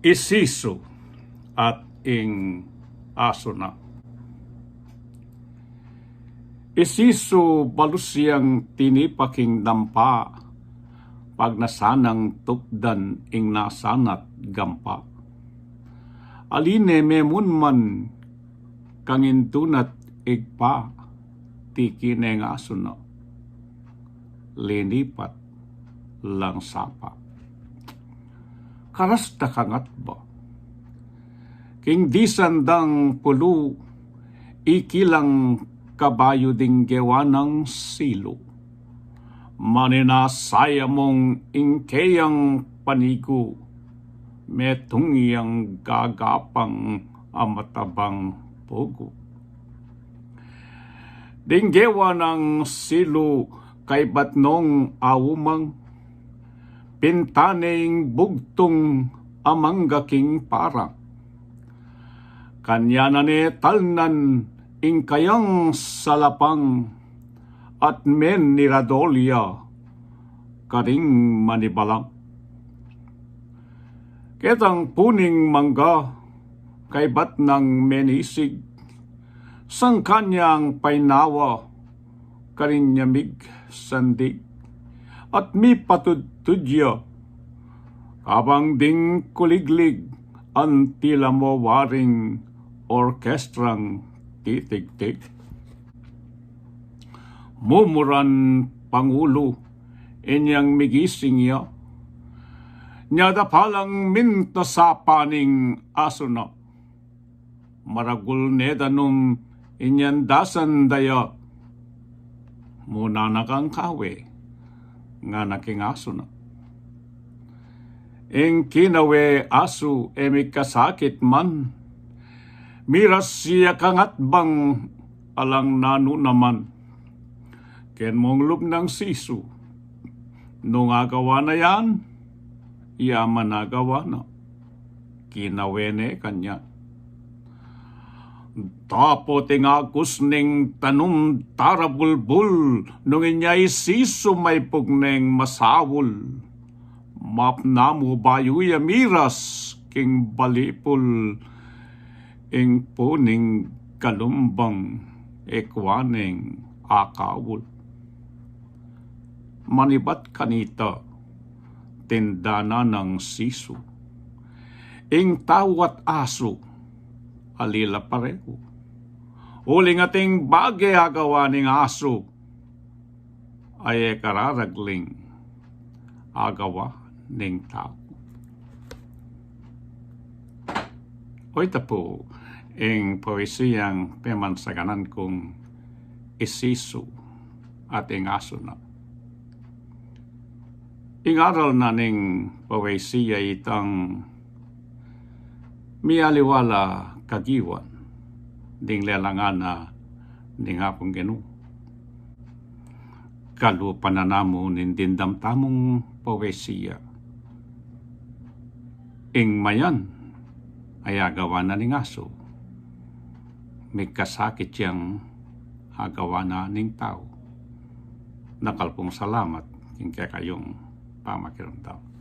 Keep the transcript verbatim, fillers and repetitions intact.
I Sisu at ing asu na. I Sisu balu siang tinipa king dampa, pagnasanang tupdan ing nasanat gampa. Aline memun man kang indunat igpa, tiki neng asu na, linipat lang sapa. Karas da kangatba. King disan dang pulu, ikilang kabayu ding gewa nang silu. Maninasaya mung ing keyang panigu, metung yang gagapang a matabang pugu. Ding gewa nang silu kaybat nong aumang, pinta ne ing bugtung a mangga king parang. Kanyan na ne talnan ing kayang salapang, at men niradol ya karing manibalang. Ketang puning mangga kaybat nang menisig, sangkan yang painawa karing nyamig sandig, at mipatudtud ya kabang ding kuliglig, anti la mo waring orkestrang titigtig. Mumuran pangulu inyang migising ya, nyada palang minta sapa ning asu na. Maragul ne danum inyang dasan daya, muna na kang kawe, ngana king asu na. Ing kinawe asu e mikasakit man, miras ya kangatbang alang nanu naman. Ken mung lub nang Sisu, nung agawa na yan, ya man agawa na. Kinawe ne kanyan. Dapot ing agus ning danum darabulbul, nung inya i Sisu maipug neng masaul. Mapnamu bayu ya miras king balipul, ing puning kalumbang ikwa neng akaul. Manibat kanita, tindanan nang Sisu. Ing tau at asu, ali la parehu. Uling ating bage agawa ning asu, a e kararagling agawa ning tau. O ita pu ing poesiyang pemansaganan kung I Sisu at ing Asu na. Ing aral na ning poesiya itang mialiwa la kagiwan ding lelangan na ning Apung Ginu. Kalupa na namu ning dimdam tamung poesiya. Ing mayan a agawa na ning asu, mikasakit yang agawa na ning tau. Dakal pung salamat king kekayung pamakiramdam.